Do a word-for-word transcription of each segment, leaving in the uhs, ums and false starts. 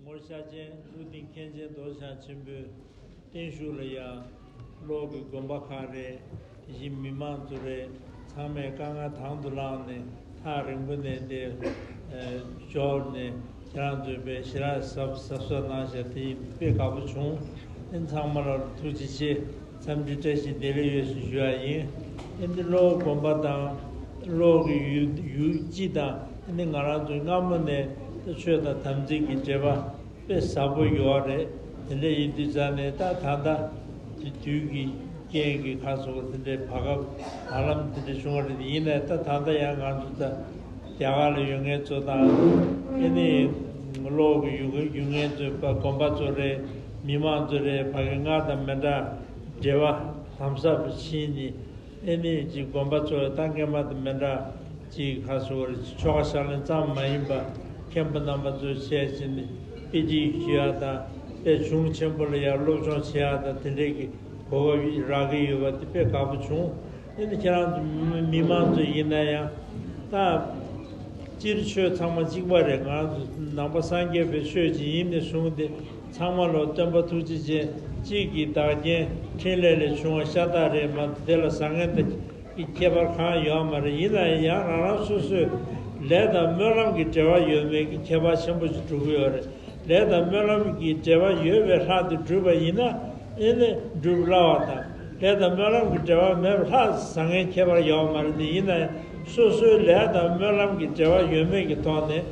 ངོར་ཤ་ཆེན་ཀླུ་ལྡིང་མཁན་ཆེན་རྡོ་རྗེ་འཆང་ཆེན་པོའི་བརྟན་བཞུགས་ལ་ཡང་གློ་བོར་གྱི་དགོན་པ་ཁག་རེད། དེ་བཞིན་མི་མང་ཚོ་རེད། ཚང་མས་དཀའ་ངལ་དང་དུ་བླངས་ནས་ཐག་རིང་པོ་ནས་འདིར་འབྱོར་ནས་ཁྱེད་རང་ཚོས་དཔེ་ཞེ་དྲག་གཟབ་གཟབ་གཟབ་གནང་བཞག་དེ་དཔེ་དགའ་པོ་བྱུང་། ཨེ་ཚང་མ་ལ་ཐུགས་རྗེ་ཆེ། འཚམས་འདྲི་བཀྲ་ཤིས་བདེ་ལེགས་ཡོད་ཞེས་ཞུ་བ་ཡིན། ཨེ་འདི་གློ་བོར་དགོན་པ་དང་གློ་བོར་གྱི་ཡུལ་ཡུལ་སྤྱི་དང་ཨེ་འདི་ང་རང་ཚོའི་སྔ་མོ་ནས་ཆོས་དང་དམ་ཚིག་གི་འབྲེལ་བ་དཔེ་ཟབ་པོ་ཡོད་རེད། དེ་འདྲ་ཡིན་དུས་ཙང་ནས་ད་ད་ལྟ་དེ་དུས་ཀྱི་རྐྱེན་གྱིས་ཁ་སོ་དེ་འདྲའི་བར་སྐབས་བར་ལམ་དེ་འདྲ་བྱུང་བ་རེད། ཡིན་ནའི་ད་ད་ལྟ་ཡང་ང་ཚོ་ད་རྒྱ་གར་ལ་ཡོད་མཁན་ཚོ་དང་ཨེ་ནི་གློ་བོར་གྱི་ཡུལ་ཡུལ་མཁན་ཚོའི་དགོན་པ་ཚོ་རེད། མི་མང་ཚོ་རེད། ཕ་གི་སྔར་དང་མི་འདྲ་འབྲེལ་བ་དམ་ཟབ་ཕྱིན་ནས། ཨེ་ནི་ཅིག་དགོན་པ་ཚོ་ད་སྔན་མ་དང་མི་འདྲ་ཅིག་ཁ་སོ་ཆོ་ག་ཕྱག་ལེན་ཙམ་མ་ཡིན་པ་མཁན་པོ་རྣམ་པ་ཚོས་བྱས་ཕྱིན་ནས་དཔེ་ཁྲིད་ཞུ་ཡ་དང་དཔེ་གཞུང་ཆེན་པོ་ལ་ཡང་སློབ་སྦྱོང་བྱེད་ཡ་དང་དེ་འདྲའི་གི་གོ་སྐབས་རག་གི་ཡོད་པ་དེ་དཔེ་དགའ་པོ་བྱུང་། ཨེ་ནི་ཁྱེད་རང་ཚོ་མི་མང་ཚོ་ཡིན་ན་ཡང་ད་སྤྱིར་ཆོས་ཚང་མ་གཅིག་པ་རེད། ང་རང་ཚོ་ནང་པ་སངས་རྒྱས་པའི་ཆོས་ཅིག་ཡིན་ནས་བཟུང་སྟེ་ཚང་མ་ལོ་སྟོན་པ་ཐུགས་རྗེ་ཅན་གཅིག་གི་བདག་རྐྱེན་འཕྲིན་ལས་ལས་བྱུང་བ་ཤ་སྟག་རེད་མ་གཏོགས་དེ་ལ་བཟང་ངན་དང་གི་ཁྱད་པར་གང་ཡོད་མ་རེད། ཡིན་ན་ཡང་རང་རང་སོ་སོའི་ལས་དང་སྨོན་ལམ་གྱི་འབྲེལ་བ་ཡོད་མེད་ཀྱི་ཁྱད་པར་ཆེན་པོ་ཞིག་འགྲོ་གི་ཡོད་རེད། ལས་དང་སྨོན་ལམ་གྱི་འབྲེལ་བ་ཡོད་པའི་ལྷག་ཏུ་བསྒྲུབས་པ་ཡིན་ན་ཨེ་ནི་འགྲུབ་སླ་བ་དང་། ལས་དང་སྨོན་ལམ་གྱི་འབྲེལ་བ་མེད་པར་ལྷག་བཟང་ངན་ཁྱད་པར་ཡོད་མ་རེད་དེ། ཡིན་ན་ཡང་སོ་སོའི་ལས་དང་སྨོན་ལམ་གྱི་འབྲེལ་བ་ཡོད་མེད་ཀྱི་ཐོག་ནས་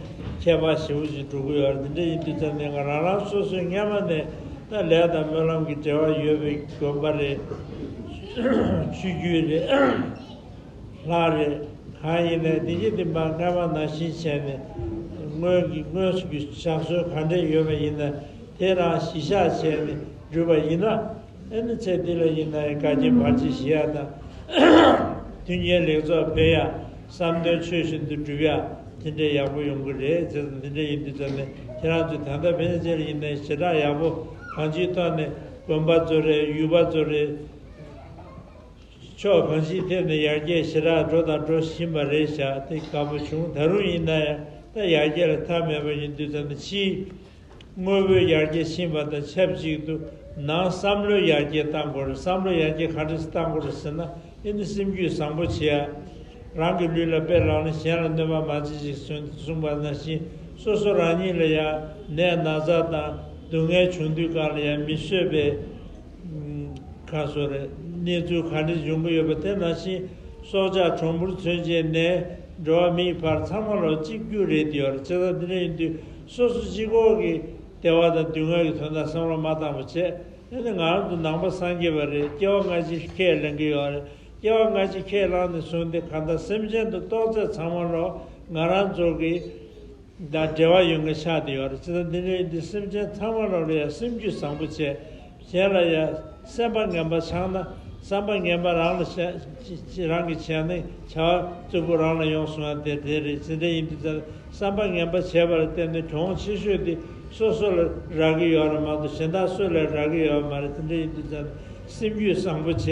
ཁྱད་པར་ཞེ་པོ་ཅིག་འགྲོ་གི་ཡོད་རེད། དེ་འདྲ་ཡིན་དུས་ཙམ་ནས་ང་རང་རང་སོ་སོའི་སྔན་མ་ནས་ད་ལས་དང་སྨོན་ལམ་གྱི་འབྲེལ་བ་ཡོད་པའི་དགོན་པ་རེད། ཆོས་བརྒྱུད་རེད། ལྷ་རེད། གང་ཡིན་ནའི་དེ་གྱི་དེ་མ་སྔ་མ་ནང་བཞིན་བྱས་ནས་སྔོན་གྱི་སྔོན་གྱི་ཕྱག་སྲོལ་ག་འདྲས་ཡོད་པ་ཡིན་ན་དེ་རང་གཞི་བཞག་བྱས་ནས་བསྒྲུབས་པ་ཡིན་ན་ཨེ་ནི་ཚེ་འདི་ལ་ཡིན་ནའི་དཀའ་སྤྱད་བར་ཆད་ཞི་ཡ་དང་མཐུན་རྐྱེན་ལེགས་ཚོགས་འཕེལ་ཡ། བསམ་དོན་ཆོས་བཞིན་དུ་འགྲུབ་ཡ་དེ་འདྲས་ཡག་པོ་ཡོང་གི་རེད། བྱས་ཙང་དེ་འདྲས་ཡིན་དུས་ཙམ་ནས་ཁྱེད་རང་ཚོས་ད་ལྟ་ཕན་ཆད་ལ་ཡིན་ནའི་ཞེ་དྲག་ཡག་པོ་གང་ཅིའི་ཐོག་ནས་དགོན་པ་ཚོ་རེད། ཡུལ་པ་ཚོ་རེད། ཕྱོགས་གང་ཅིའི་ཐད་ནས་ཡར་རྒྱས་ཞེ་དྲག་འགྲོ་དང་འགྲོ་བཞིན་པ་རེད་བཞག་དེ་དགའ་པོ་བྱུང་། ད་རུང་ཡིན་ན་ཡང་ད་ཡར་རྒྱས་ལ་མཐའ་མེད་པ་ཡིན་དུས་ཙམ་ནས་ཕྱིའི་དངོས་པོའི་ཡར་རྒྱས་ཕྱིན་པ་དང་ཆབས་ཅིག་ཏུ་ནང་བསམ་བློའི་ཡར་རྒྱས་གཏང་དགོས་རེད། བསམ་བློ་ཡར་རྒྱས་ག་འདྲ་ཞིག་གཏང་དགོས་རེད་ཟེར་ན་ཨེ་ནི་སེམས་རྒྱུད་བཟང་པོ་བྱེད་ཡ། རང་གི་ལུས་ལ་དཔེ་བླངས་ནས་གཞན་ལ་གནོད་པ་མ་བྱེད་ཅིག་གསུངས་པ་ནང་བཞིན་སོ་སོ་རང་ཉིད་ལ་ཡང་ནད་ན་ཚ་དང་སྡུག་བསྔལ་བྱུང་དུས་སྒང་ལ་ཡང་མི་བཟོད་པའི་ཁ་སོ་རེད། གནས་ཚུལ་ག་འདྲ་ཡོང་གི་ཡོད་པ་དེ་ནང་བཞིན་སྲོག་ཆགས་གྲོག་སྦུར་ཚུན་ཆད་ནས་འགྲོ་བ་མིའི་བར་ཚང་མ་ལ་གཅིག་གྱུར་རེད་དེ་ཡོད་རེད། བྱས་ཙང་འདི་འདྲ་ཡིན་དུས་སོ་སོ་གཅིག་པོ་གི་བདེ་བ་དང་སྡུག་བསྔལ་གྱི་དོན་དག་བསམ་བློ་མ་བཏང་བ་བྱས། ཨེ་ནི་ང་རང་ཚོ་ནང་པ་སངས་རྒྱས་པ་རེད། སྐྱེ་བ་སྔ་ཕྱི་ཁས་ལེན་གྱི་ཡོད་རེད། སྐྱེ་བ་སྔ་ཕྱི་ཁས་བླངས་ནས་བཟུང་སྟེ་གང་ལྟར་སེམས་ཅན་དུ་གཏོགས་ཚད་ཚང་མ་ལོ་ང་རང་ཚོ་གི་དང་འབྲེལ་བ་ཡོད་མཁན་ཆགས་བསྡད་ཡོད་རེད། ཅི་ལྟར་འདི་འདྲའི་འདི་སེམས་ཅན་ཚང་མ་ལོ་ལ་ཡང་སེམས་རྒྱུད་བཟང་པོ་བྱས། གཞན་ལ་ཡང་སེམས་པ་ངན་པ་ཆགས་ན་བསམ་པ་ངན་པ་རང་ལ་བྱས་རང་གིས་བྱས་ན་བྱ་བ་རྩུབ་པོ་རང་ལ་ཡོང་སོང་བ་དེ་དེ་རེད། ཅི་འདྲ་ཡིན་དུས་ཙང་བསམ་པ་ངན་པ་བྱས་པ་ལ་བརྟེན་ནས་གྱོང་ཆེ་ཤོས་དེ་སོ་སོ་ལ་རག་གི་ཡོད་རེད་མ་གཏོགས་གཞན་དག་སུ་ལ་རག་གི་ཡོད་མ་རེད། དེ་འདྲ་ཡིན་དུས་ཙང་སེམས་རྒྱུད་བཟང་པོ་བྱས་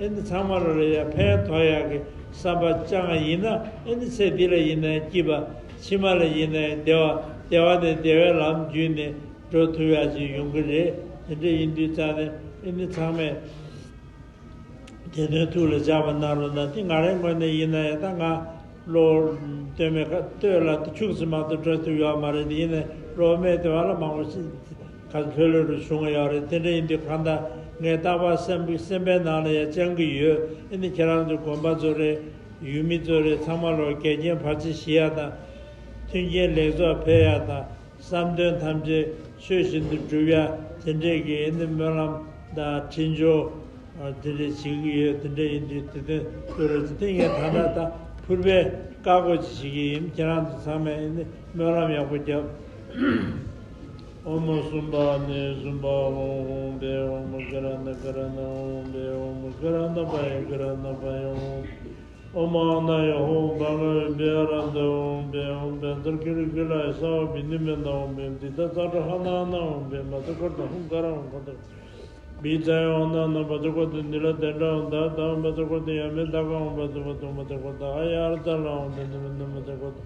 ཨེ་ནི་ཚང་མ་ལ་ལ་ཡང་ཕན་ཐོགས་ཡག་གི་བསམ་པ་བཅངས་ཡིན་ན་ཨེ་ནི་ཚེ་འདི་ལ་ཡིན་ན་སྐྱིད་པ། ཕྱི་མ་ལ་ཡིན་ནའི་བདེ་བ། བདེ་བ་ནས་བདེ་བའི་ལམ་བརྒྱུད་ནས་འགྲོ་ཐུབ་ཡག་ཅིག་ཡོང་གི་རེད། དེ་འདྲ་ཡིན་དུས་ཙང་ནས་ཨེ་ནི་ཚང་མས་དེ་དོན་ཐུགས་ལ་འཇགས་པ་གནང་རོགས་གནང་། དེ་ང་རའི་ངོས་ནས་ཡིན་ན་ཡང་ད་ང་ལོ་སྟོད་སྨད་ཁ་སྟོད་ལ་ཁྱུག་ཙམ་མ་གཏོགས་འགྲོ་ཐུབ་ཡོད་མ་རེད། དེ་ཡིན་ནའི་ལོ་སྨད་དེ་བ་ལ་མང་པོ་ཞིག་ག་ལྷོད་ལྷོད་རུ་བྱུང་ཡོད་རེད། དེ་འདྲ་ཡིན་དུས་གང་ལྟར་ངས་རྟག་པར་སེམས་སེམས་པའི་ནང་ལ་ཡང་བཅང་གི་ཡོད། ཨེ་ནི་ཁྱེད་རང་ཚོ་དགོན་པ་ཚོ་རེད། ཡུལ་མི་ཚོ་རེད། ཚང་མ་ལོ་འགལ་རྐྱེན་བར་ཆད་ཞི་ཡ་དང་། མཐུན་རྐྱེན་ལེགས་ཚོགས་འཕེལ་ཡ་དང་། བསམ་དོན་ཐམས་ཅད་ཆོས་བཞིན་དུ་འགྲུབ་ཡ་དེ་འདྲས་ཀྱི་ཨེ་ནི་སྨོན་ལམ་དང་འཕྲིན་བཅོལ་དེ་འདྲས་བྱེད་ཀྱི་ཡོད། དེ་འདྲས་ཡིན་དུས་དེ་དོན་ཚོ་རེད། དེ་ངས་ད་ལྟ་ད་ཕུར་པའི་བཀའ་བསྒོ་ཅིག་བྱེད་ཀྱི་ཡིན། ཁྱེད་རང་ཚོ་ཚང་མས་ཨེ་ནི་སྨོན་ལམ་ཡག་པོ་རྒྱབ། ཨོཾ་སུམྦྷ་ནི་སུམྦྷ་ཧཱུྃ། ཨོཾ་བེ་ཨོཾ་ཀ་ར་ཎ་ཀ་ར་ཎ། ཨོཾ་བེ་ཨོཾ་ཀ་ར་ཎ་པ་ཡ་ཀ་ར་ཎ་པ་ཡ། ཨོཾ་ཨཱ་ན་ཡ་ཧཱུྃ། བ་ང་བེ་ཨ་ར་ཏ། ཨོཾ་བེ་ཨོཾ་བེ་ཛར་ཀི་རུ་ཀི་ལ་ཡ་ས་བ་བི་ནི་མེ་ན། ཨོཾ་བེ་དི་ད་ཙ་ཏྲ་ཧ་ན་ཨ་ན། ཨོཾ་བེ་མ་ཙ་ཀ་ཏ་ཧུ་ཀ་ར་ཧུ་ཀ་ཏ། བི་ཙ་ཡ་ཨོ་ན་ན་བ་ཙ་ཀ་ཏ་ནི་ལ་དན་ཏྲ་ཨོ་ད་ད་བ་ཙ་ཀ་ཏ་ཡ་མེ་ད་ག་ཨོ་བ་ཙ་བ་ཏུ་བ་ཙ་ཀ་ཏ་ཨ་ཡ་ཨར་ཙ་ལ། ཨོཾ་བེ་ནི་མེ་ན་བ་ཙ་ཀ་ཏ།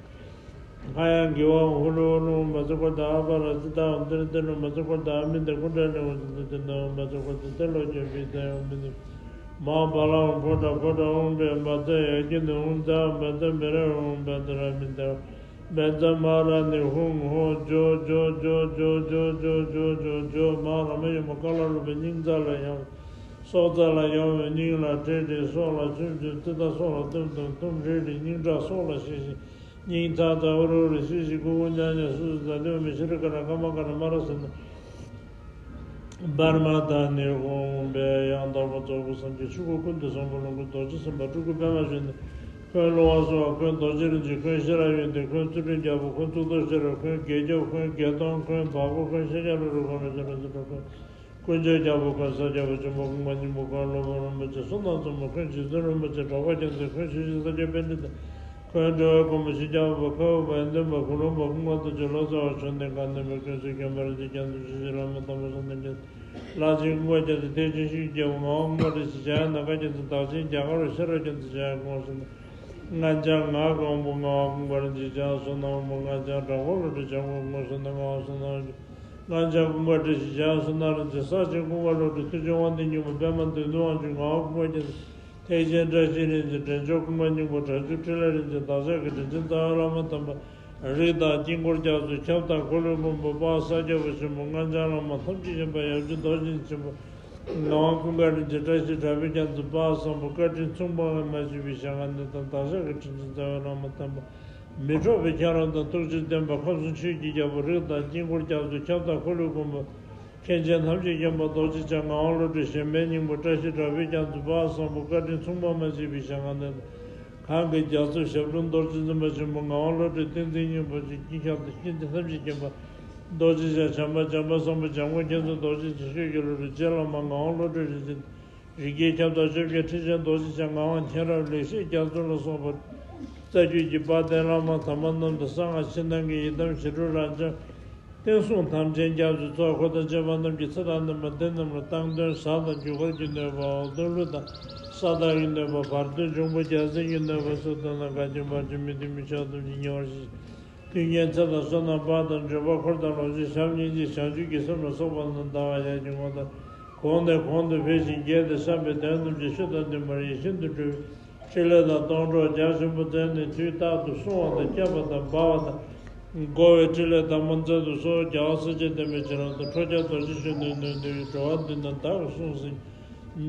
ཁ་ཡང་གི་བ་ཧུ་ལུ་ཧུ་ལུ་མ་ཚ་ཁོ་ད་ཨ་པ་ར་ཙི་ད་འོ་ཏི་རི་ཏི་རུ་མ་ཚ་ཁོ་ད་ཨ་མི་ད་ཀུན་དྲ་ནི་འོ་ཏི་ཏི་ཏི་ནི་མ་ཚ་ཁོ་ད་ཏི་ལོ་ཅོ་པི་ད་འོ་མི་ནི་མ་བ་ལ་འོ་ཕོ་ད་ཕོ་ད་འོ་བེ་མ་ཚ་ཡ་ཀི་ནི་འོ་ཛ་མ་ཚ་མི་ར་འོ་བ་ད་ར་མི་ད་བེ་ཛ་མ་ར་ནི་ཧུང་ཧོ་ཇོ་ཇོ་ཇོ་ཇོ་ཇོ་ཇོ་ཇོ་ཇོ་ཇོ་མ་ར་མ་ཡོ་མ་ཀ་ལ་རུ་པེ་སྙིང་རྩ་ལ་ཡང་སྲོག་རྩ་ལ་ཡང་བའི་སྙིང་ལ་ཁྲེལ་ཁྲེལ་སྲོག་ལ་ཆུམ་ཆུམ་ཙི་ད་སྲོག་ལ་ཏུམ་ཏུམ་ཏུམ་ཁྲེལ་ཁྲེལ་སྙིང་ཁྲག་སྲོག་ལ་ཤི་ཤི་སྙིང་ཚ་ཚ་འུར་འུར་ཤི་ཤི་ཀུ་ཀུ་ཉ་ཉ་སུ་སུ་ཛ་ཏེ་བ་མི་ཤི་རི་ཀ་ར་ཀ་མ་ཀ་ར་མ་ར་སུ་ན། བར་མ་དང་ནི་ཧོང་བེ་ཡང་དག་པ་རྫོགས་པའི་སངས་རྒྱས་ཆོས་སྐུ་ཀུན་ཏུ་བཟང་པོ་ལོངས་སྐུ་རྡོ་རྗེ་སེམས་དཔའ་སྤྲུལ་སྐུ་པདྨ་འབྱུང་གནས། འཁོན་ཀླུ་དབང་སོགས་འཁོན་རྡོ་རྗེ་རིན་ཆེན་འཁོན་ཤེས་རབ་ཡོན་ཏན་འཁོན་ཚུལ་ཁྲིམས་རྒྱལ་པོ་འཁོན་གཙུག་ཏོར་ཤེས་རབ་འཁོན་རྒྱལ་སྐྱོབ་འཁོན་རྒྱལ་སྟོང་འཁོན་བ་སྤུ་འཁོན་ཤཱཀྱ་ལུ་རུ་འཁོན་ར་ཅ་ར་ཅ་ར་འཁོན། དཀོན་མཆོག་རྒྱལ་པོ་འཁོན་ས་སྐྱ་པ་ཆེན་པོ་ཀུན་དགའ་སྙིང་པོ་འཁོན་སློབ་དཔོན་རིན་པོ་ཆེ་བསོད་ནམས་རྩེ་མོ་འཁོན་རྗེ་བཙུན་རིན་པོ་ཆེ་གྲགས་པ་རྒྱལ་མཚན་འཁོན་ཆོས་རྗེ་ས་སྐྱ་པཎྜི་ཏ་འཁོན་སྒྲོལ་བའི་མགོན་པོ་ཞེས་བྱ་བ་ཁ་བ་བན་དོན་པ་གུ་རུ་པ་ཀུན་དགའ་རྡོ་རྗེ་ལོ་ཙཱ་བ་བཅོམ་ལྡན་འདས་དགའ་ལྡན་པ་ཀུན་གསལ་མཁྱེན་པ་རིན་ཆེན་རྒྱ་མཚོ་ཆོས་ཀྱི་བླ་མ་དམ་པ་བསོད་ནམས་རྒྱལ་མཚན་ལྷ་ཆེན་ཀུན་དགའ་རྒྱལ་མཚན་ཐེག་ཆེན་ཞིང་གི་རྒྱལ་པོ་ངག་དབང་ཀུན་དགའ་རིན་ཆེན་འཇམ་དབྱངས་ནམ་མཁའ་རྒྱལ་མཚན་བདག་ཆེན་རྒྱ་གར་བ་ཤེས་རབ་རྒྱལ་མཚན་འཇམ་དབྱངས་ཀུན་དགའ་བསོད་ནམས། སྔགས་འཆང་ངག་དབང་པོ་ངག་དབང་ཀུན་དགའ་རིན་ཆེན་འཇམ་དབྱངས་བསོད་ནམས་དབང་པོ་སྔགས་འཆང་དྲག་པོ་བློ་གྲོས་འཇམ་དབྱངས་ཀུན་དགའ་བསོད་ནམས་ངག་དབང་བསོད་ནམས་དབང་པོ། སྔགས་འཆང་ཀུན་དགའ་བཀྲ་ཤིས་འཇམ་དབྱངས་བསོད་ནམས་རིན་ཆེན་ས་ཆེན་ཀུན་དགའ་བློ་གྲོས་མཐུ་ཆེན་དབང་ལྡན་སྙིང་པོ་པདྨ་འདོད་འདུན་དབང་ཕྱུག་ངག་དབང་ཀུན་དགའ་རྒྱལ་མཚན་ཐེག་ཆེན་བཀྲ་ཤིས་རིན་ཆེན་འདྲེན་མཆོག་ཀུན་དགའ་སྙིང་པོ་དྲག་ཤུལ་འཕྲིན་ལས་རིན་ཆེན་བདག་ཅག་གི་དྲིན་ཅན་རྩ་བའི་བླ་མ་དམ་པ་རིགས་དང་དཀྱིལ་འཁོར་རྒྱ་མཚོ་ཁྱབ་བདག་འཁོར་ལོའི་མགོན་པོ་དཔལ་ས་སྐྱ་པ་ཆེན་པོ་སྔགས་འཆང་བླ་མ་ཐམས་ཅད་མཁྱེན་པ་ཡབ་རྗེ་རྡོ་རྗེ་ཆེན་པོ་ངག་དབང་ཀུན་དགའ་རིན་ཆེན་བཀྲ་ཤིས་གྲགས་པའི་རྒྱ་མཚོ་དཔལ་བཟང་པོ་བཀའ་དྲིན་མཚུངས་པ་མ་མཆིས་པའི་ཞལ་སྔ་ནས་དང་བདག་ཅག་གི་དྲིན་ཅན་རྩ་བའི་བླ་མ་དམ་པ། མི་འཕྲོག་པའི་ཁྱེད་རང་དང་ཐུགས་རྗེ་ལྡན་པ་ཁམས་གསུམ་ཆོས་ཀྱི་རྒྱལ་པོ་རིགས་དང་དཀྱིལ་འཁོར་རྒྱ་མཚོ་ཁྱབ་བདག་འཁོར་ལོའི་མགོན་པོ། མཁན་ཆེན་ཐམས་ཅད་མཁྱེན་པ་རྡོ་རྗེ་འཆང་ངག་དབང་བློ་གྲོས་གཞན་ཕན་སྙིང་པོ་བཀྲ་ཤིས་གྲགས་པའི་རྒྱ་མཚོ་དཔལ་བཟང་པོ་བཀའ་དྲིན་མཚུངས་པ་མ་མཆིས་པའི་ཞལ་སྔ་ནས། གང་གི་རྒྱ་མཚོ་ཞབས་དྲུང་རྡོ་རྗེ་འཛིན་པ་ཆེན་པོ་ངག་དབང་བློ་གྲོས་བསྟན་འཛིན་སྙིང་པོ་ཆེ་དཀྱིལ་ཁྱབ་དང་དཀྱིལ་འདི་ཐམས་ཅད་མཁྱེན་པ་རྡོ་རྗེ་འཆང་བྱམས་པ་བྱམས་པ་བཟང་པོ་བྱམས་མགོན་མཁྱེན་བརྩེ་རྡོ་རྗེ་འཆང་ཆོས་ཀྱི་བློ་གྲོས་རྗེ་བླ་མ་ངག་དབང་བློ་གྲོས་རིན་ཆེན། རིགས་བརྒྱའི་ཁྱབ་བདག་བཅོ་བརྒྱད་ཁྲི་ཆེན་རྡོ་རྗེ་འཆང་ངག་དབང་མཁྱེན་རབ་ལེགས་བཤད་རྒྱ་མཚོ་ལ་སོགས་པ། རྩ་རྒྱུད་ཀྱི་དཔལ་ལྡན་བླ་མ་དམ་པ་རྣམས་དང་གསང་སྔགས་ཕྱི་ནང་གི་ཡི་དམ་ཞི་ཁྲོ་རབ་འབྱམས། བསྟན་སྲུང་དམ་ཅན་རྒྱ་མཚོའི་ཚོགས་འཁོར་དང་བཅས་པ་རྣམས་ཀྱི་ཚེ་དང་ལྡན་པ་འདི་རྣམས་ལ་སྟེང་གདོན་ཟ་དང་རྒྱུ་སྐར་གྱི་གནོད་པའམ་གདོན་ལུས་དང་ས་བདག་གི་གནོད་པ་བར་གདོན་འབྱུང་པོ་རྒྱལ་བཙན་གྱི་གནོད་པ་སོགས་དང་ལ་དགའ་སྐྱོ་བར་ཆད་མི་མཐུན་མི་ཆགས་ཐམས་ཅད་ཉེ་བར་ཞི། མཐུན་རྐྱེན་ཚེ་དང་བསོད་ནམས་དཔལ་དང་འབྱོར་པ་འཁོར་དང་ལོངས་སྤྱོད་བྱམས་སྙིང་རྗེ་བྱང་ཆུབ་ཀྱི་སེམས་ལ་སོགས་པ་རྣམས་ཟླ་བ་ཡར་གྱི་ངོ་ལྟར་གོང་ནས་གོང་དུ་འཕེལ་ཞིང་རྒྱས་ཏེ་བསམ་པའི་དོན་ཐམས་ཅད་ཆོས་དང་མཐུན་པར་ཡིད་བཞིན་དུ་འགྲུབ་པའི་ཕྲིན་ལས་དང་སྡོང་གྲོགས་རྒྱ་ཆེན་པོ་མཛད་ནས་དུས་རྟག་ཏུ་བསྲུང་བ་དང་བསྐྱབ་པ་དང་སྦ་བ་དང་། བསྒོ་བའི་ཕྲིན་ལས་དམ་པ་མཛད་དུ་གསོལ། རྒྱལ་བ་སྲས་བཅས་བསྟན་པའི་བྱིན་རླབས་དང་ཁྲོ་རྒྱལ་རྡོ་རྗེ་གཞོན་ནུའི་ནུས་འདུས་འགྲོ་བ་འདི་ན་བདག་གིས་བསྲུང་ཟིན།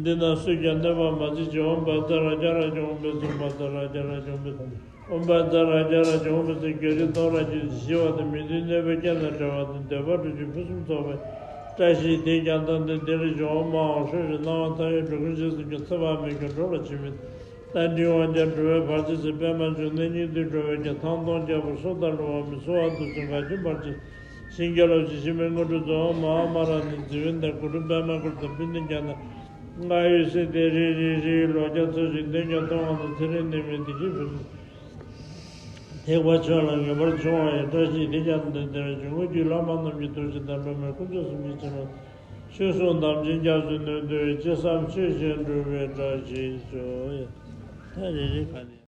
འདི་ན་སུས་ཀྱང་གནོད་པ་མ་བྱེད་ཅིག་ཨོཾ་བཛྲ་རཀྵ་རཀྵ་ཧཱུྃ་བཛྲ་རཀྵ་རཀྵ་ཧཱུྃ་བཛྲ། ཨོཾ་བཛྲ་རཀྵ་རཀྵ་ཧཱུྃ་བཛྲ། བགེགས་རིགས་སྟོང་ཕྲག་གཅིག་ཞི་བ་དང་། མི་མཐུན་གནོད་པའི་རྐྱེན་དང་བྲལ་བ་དང་། འདོད་པ་སྒྲུབ་ཕྱིར་ཕུན་སུམ་ཚོགས་པའི་བཀྲ་ཤིས་དེས་ཀྱང་དམ་དང་ལྡན་རིགས་ཀྱང་། ཨོཾ་ཨཱཿཧྲཱིཿ་ཧྲཱིཿ་སྣང་བ་མཐའ་ཡས་འགྲོ་ཀུན་ཞི་བར་མཛད་ཅིང་། ཚེ་དཔག་མེད་ཀྱང་འགྲོ་ལ་ཕྱིན་མིན། རྟ་མགྲིན་དབང་རྒྱལ་འགྲོ་བའི་བར་ཆད་སེལ། པདྨ་འབྱུང་གནས་སྙིགས་དུས་འགྲོ་བའི་རྐྱེན། ཐང་སྟོང་རྒྱལ་པོ་སྲོག་དང་བསླུ་བ་མེད། གསོལ་བ་འདེབས་སོ་འགལ་རྐྱེན་བར་ཆད་ཞི་བ་ལ་ཕྱིན། ཞི་བའི་དངོས་གྲུབ་སྩོལ། ཨོཾ་མ་ཧཱ་མ་ར་ཎི་ཛི་བྷཱུ་ཏི་གུ་རུ་པདྨ་གུ་རུ་ཏམ་པི་ནི་ཛྙཱ་ན་རྔ་ཡབ་སིདྡྷི་རིག་རིག་རིག་ལོ་བརྒྱ་འཚོ་ཞིང་འདོད་ཀྱང་སྟོང་བ་དང་། ཚེ་རིང་ནད་མེད་བདེ་སྐྱིད་ཕུན་སུམ། ཐེག་པ་ཆོས་ལ་ངེས་པར་འབྱུང་བ་ཡི། བཀྲ་ཤིས་དེས་ཀྱང་དམ་དང་ལྡན་རིགས་ཀྱི། དངོས་བརྒྱུད་བླ་མ་རྣམས་ཀྱི་ཐུགས་རྗེ་དང་། འགྲོ་མེད་དཀོན་མཆོག་གསུམ་གྱི་བྱིན་རླབས། ཆོས་སྲུང་དམ་ཅན་རྒྱ་མཚོའི་ནུས་འདུས། ཅི་བསམ་ཆོས་བཞིན་འགྲུབ་པའི་བཀྲ་ཤིས་ཤོག། ཡ། ད་རེ་རེ་ག་ནས།